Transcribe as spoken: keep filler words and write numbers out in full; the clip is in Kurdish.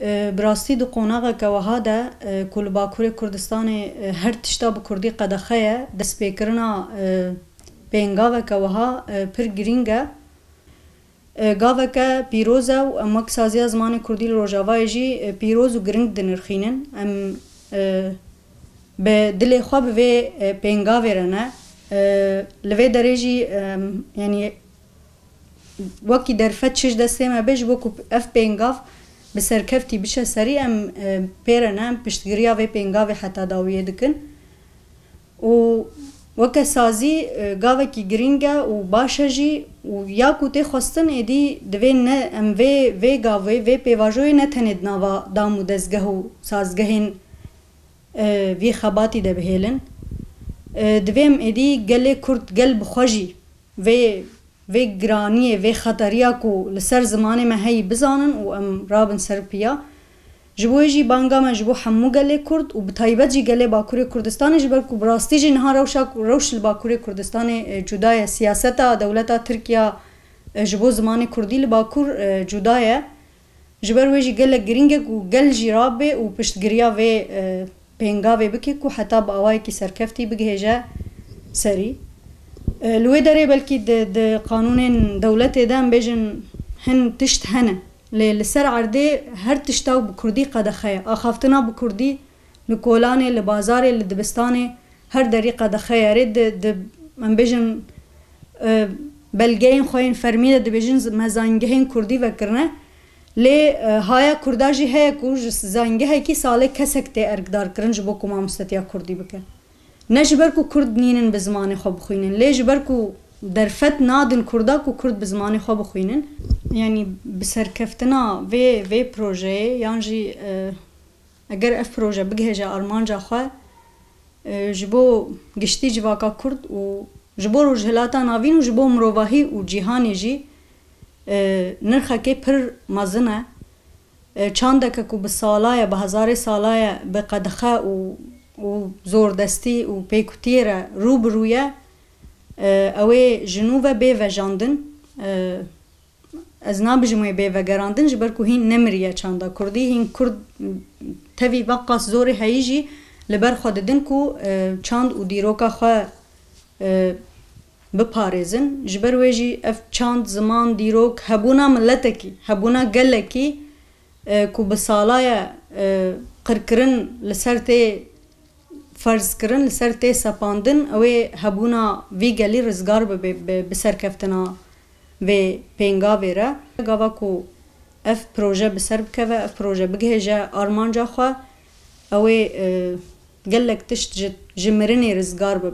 E, bi rastî di qonaxeke wiha de, e, ku li Bakurê Kurdistanê, e, her tişta bi kurdî qedexe ye, destpêkirina, e, pêngaveke wiha, e, pir girîng e. E, gaveke pîroz e û em wek Saziya Zimanê Kurdî li Rojavayê jî, e, pîroz û giring dinirxînin. Em, e, bi dilê xwe bi vê, e, pêngavê re ne. E, li vê derê jî, em, yanî wekî derfet çi ji destê me bê, ji bo ku ev pêngav bi serkeftî biçe serî, em, e, pê re ne, em piştgiriya vê pêngavê heta dawiyê dikin. Û weke sazî, e, gavekî girîng e û baş e jî û ya ku tê xwestin êdî divê ne, em vê, vê gavê, vê pêvajoyê ne tenê di nava dam û dezgeh û sazgehên, e, vî xebatî de bihêlin. E, divê em êdî gelê Kurd, gel bi xwe jî vê, vê giraniyê, vê xeteriya ku li ser zimanê me heyî bizanin û em rabin ser piya. Ji bo wê jî banga me ji bo hemû gelê Kurd û bi taybet jî gelê Bakurê Kurdistanê, ji ber ku bi rastî jî niha rewşa, rewş li Bakurê Kurdistanê, e, cuda ye. Siyaseta dewleta Tirkiya, e, ji bo zimanê Kurdî li Bakur, e, cuda ye. Ji ber wê jî gelek girîng e ku gel jî rabe û piştgiriya vê, e, pêngavê bike ku heta bi awayekî serkeftî bigihêje serî. E, li wê derê belkî di, di qanûnên dewletê de em bêjin hin tişt hene. Lê li ser erdê her tişta bi kurdî qedexe ye. Axaftina bi kurdî li kolanê, li bazarê, li dibistanê, her derî qedexe ye. Erê di, di, em bêjin, e, belgeyên xwe yên fermî de dibêjin z-, me zayîngehên kurdî vekirine. Lê, e, haya kurda jî heye ku ji zayîngehekî salê kesek tê erkdarkirin ji bo ku mamostetiya kurdî bike. Ne ji ber ku kurd nînin bi zimanê xwe bixwînin, lê ji ber ku derfet nadin kurda ku kurd bi zimanê xwe bixwînin. Yanî bi serkeftina vê, vê projeyê yan jî, e, eger ev proje bigihêje armanca xwe, e, ji bo giştî civaka kurd û ji bo Rojhilata Navîn û ji bo mirovahî û cîhanê jî, e, nirxekê pir mezin e. E, çandeke ku bi sala ye, bi hezarê sala ye, bi qedexe û, û zordestî û pêkutiyê re rû bi rû ye, e, ew ê ji nû ve bê vejandin. E, ez nabêjim wê bê vegerandin, ji ber ku hîn nemiriye çanda kurdî. Hîn kurd tevî veqas zorê heyî jî li ber xwe didin ku, e, çand û dîroka xwe, e, biparêzin. Ji ber wê jî ev çand, ziman, dîrok, hebûna miletekî, hebûna gelekî, e, ku bi sala ye, e, qirkirin li ser tê ferzkirin, li ser tê sepandin, ew ê hebûna vî gelî rizgar bibe bi, bi serkeftina vê pêngavê re. Gava ku ev proje bi ser bikeve, ev proje bigihêje armanca xwe, ew ê, e, gelek tişt ji, ji mirinê rizgar bibe.